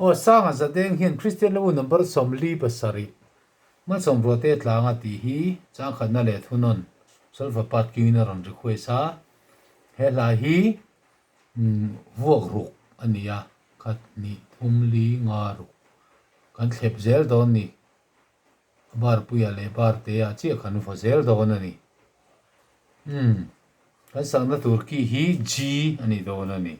Aw Sanga Zadeng hian Kristian Lawu number 47 Malsawm Ruahte tlanga tih hi changkhatna leh thunawn solfa part kingin a rawn request a. He hla hi vuak ruk a ni a, khat hnih thum li nga ruk kan thlep zel dawn ni. A bar puiah leh bar teah chiah kan vaw zel dawn a ni. Umm kan sakna tur key hi G a ni dawn a ni.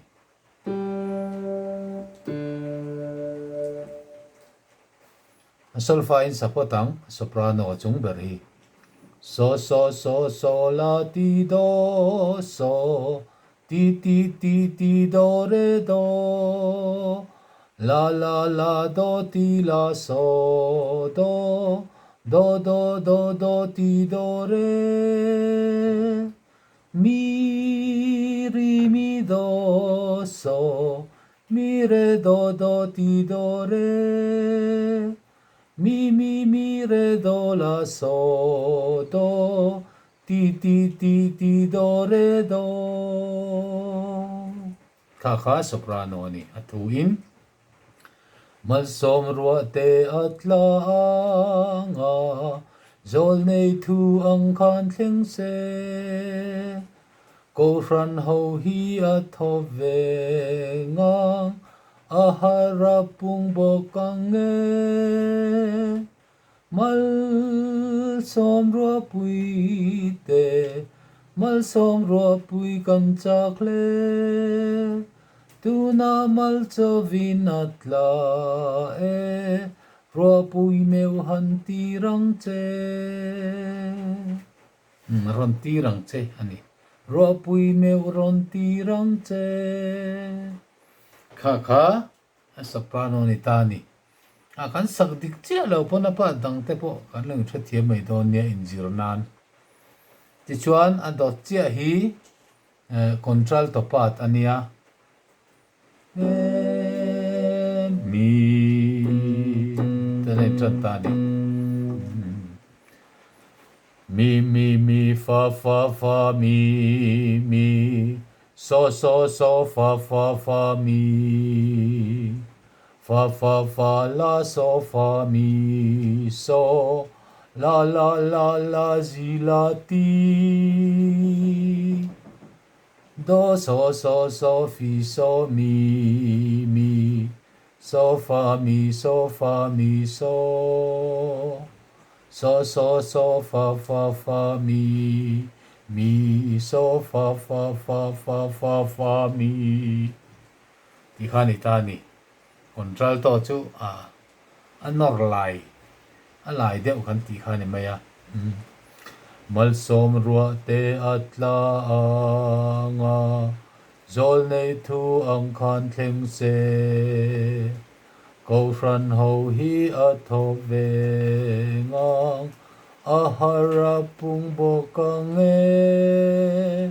A solfa in support ang, a soprano a chung ber hi. So so so so la ti do so ti ti ti ti do re do la la la do ti la so do do do do do ti do re mi ri mi do so Mi re do do ti do re Mi mi mi re do la so do ti ti ti ti do re do Kha kha soprano a ni a thu in Malsawm ruah te a tla ang a Zawl nei thu ang khan thleng se. Kohhran ho hi a thaw ve ngang, a har a pung bawk ang e. Malsawm ruahpui te, malsawm ruahpui kan chak hle. Tuna malchawin a tla e, ruahpui meuh han tir ang che. Rawn tir ang che a ni. Ruahpui meuh rawn tir ang che. Kha kha a soprano ni ta a ni. A kan sak dik chiah lo pawn a pa dang te pawh kan lo inhrethiam mai dawn nia inzir nan. Tichuan a dawt chiah hi contralto part a nia. Mi te nei tan ta ni. Mi mi mi fa fa fa mi mi so so so fa fa fa mi fa fa fa la so fa mi so la la la la zi la ti. Do so so so fi so mi mi so fa mi so fa mi so so so so fa fa fa mi mi so fa fa fa fa fa fa mi tih kha a ni ta a ni. Contralto chu a A nawr lai, a lai deuh kan tih kha a ni mai a. Malsawm ruah te a tla ang a, zawl nei thu ang khan thleng se. Kohhran ho hi a thaw ve ngang, a har a pung bawk ang e.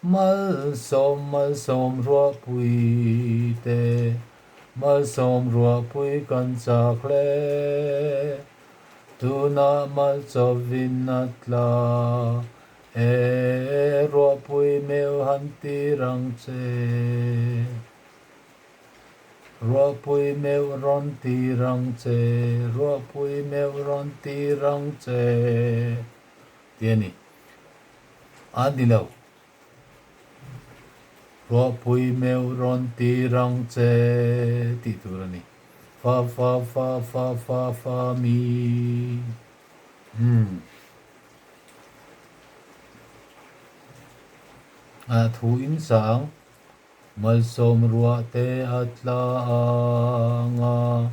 Malsawm malsawm ruahpui te, malsawm ruahpui kan chak hle. Tunah malchawin a tla e, ruahpui meuh han tir ang che. Ruahpui meuh rawn tir ang che, ruahpui meuh rawn tir ang che, ti a ni. A ni lo. Ruahpui meuh rawn tir ang che tih tur a ni. Fa fa fa fa fa fa mi. Umm. A thu in sang malsawm ruah te a tla ang a,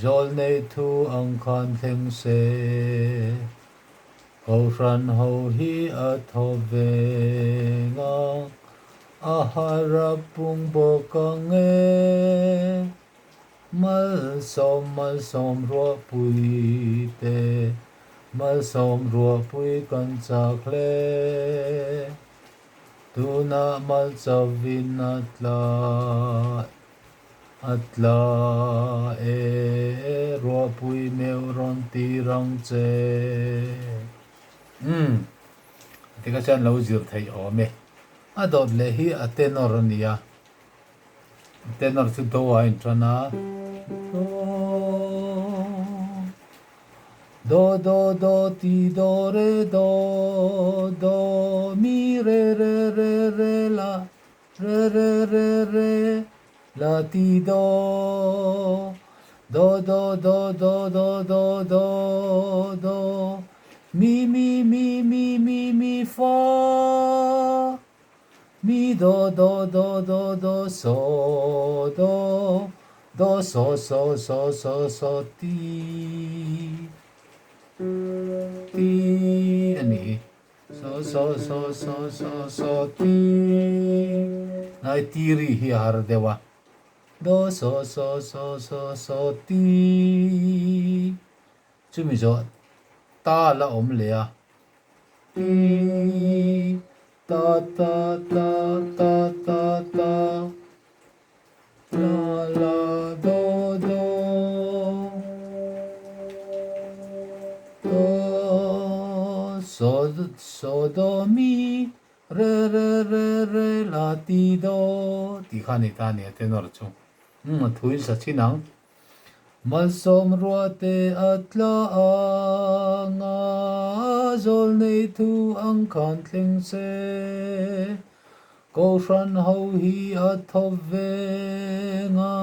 zawl nei thu ang khan thleng se. Kohhran ho hi a thaw ve ngang, a har a pung bawk ang e. Malsawm malsawm ruahpui te, malsawm ruahpui kan chak hle. Tunah malchawin a tla A tla e, ruahpui meuh rawn tir ang che. Umm, tikha chuan lo zir theih awm e. A dawt leh hi a tenor a nia. Tenor chu do a intan a. Do Do do do ti do re do do mi re re re re la re re re re la ti do do do do do do do do do mi mi mi mi mi mi fa Mi do do do do do so do do so so so so so ti ti a ni so so so so so so ti lai ti ri hi a har deuh a do so so so so so ti chumi zawh ta la awm leh a ti Ta ta ta ta ta ta La la do do Do so so do mi re re re re la ti do tih kha a ni ta a ni a tenor chu. Umm a thu in sa chin ang. Malsawm ruahte a tla ang a, zawl nei thu ang khan thleng se. Kohhran ho hi a thawp veng a,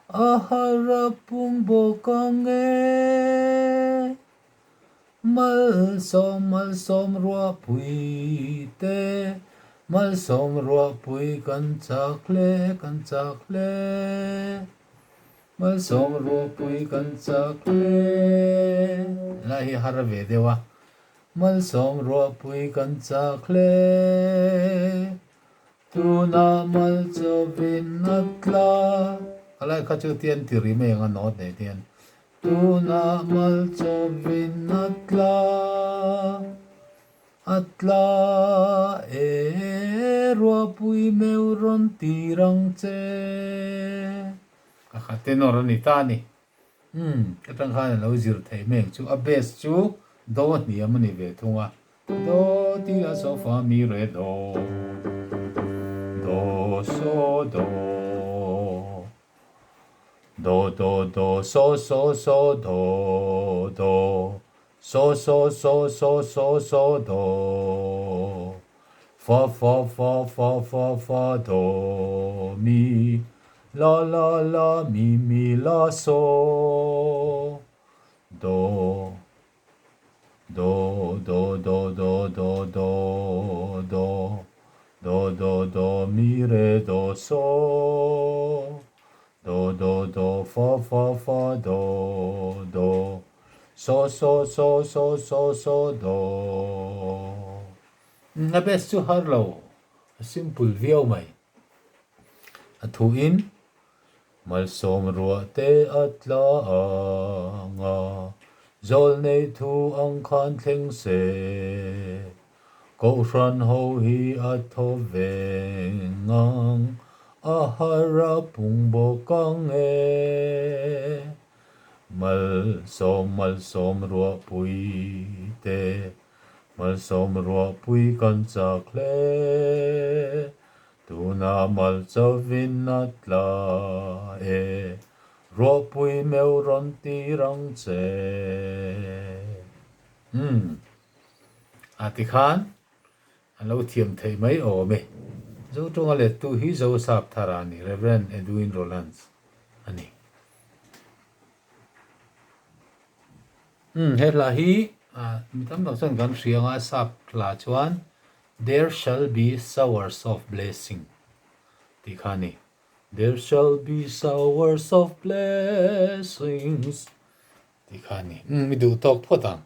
a har a pung bawk ang e. Malsawm, malsawm ruahpui te, malsawm ruahpui kan chak hle, kan chak hle. Malsawm ruahpui kan chak hle. Lai hi har ve deuh a. Malsawm ruahpui kan chak hle. Tunah malchawin a tla. Ka lai kha chu tian ti ri mai ang a note nei hian. Tunah malchawin a tla, a tla e, ruahpui meu rawn tir ang che. Ka kha tenor a ni ta a ni. Umm, ka tang khan a lo zir thei mai ang chu. A bass chu do hniam a ni ve thung a. Do ti a so fa mi re do, do so do. Do do do so so so do do so so so so so so do fa fa fa fa fa fa do mi la la la mi mi la so do Do do do do do do do do do do mi re do so do do do fa fa fa do do so so so so so so do. A best chu har lo, a simple viau mai. A thuin Malsawm ruah te a tla ang a, zawl nei thu ang khan thleng se. Kohhran ho hi a thaw veng ang, a har a pung bawk ang e. Malsawm malsawm ruahpui te, malsawm ruahpui kan chak hle. Tuna mal chovin a tla e, ruahpui meu rawn tir ang che. Umm, a ti khan an lo thiam thei mai awm e. Zo tawnga lettu hi Zosap Thara a ni, Rev. Edwin Rowlands a ni. Umm, he hla hi mi tam tak chuan kan hria anga sap hla chuan There shall be showers of blessing tih kha a ni. There shall be showers of blessings tih kha a ni. Umm, i duh tawk phawt ang.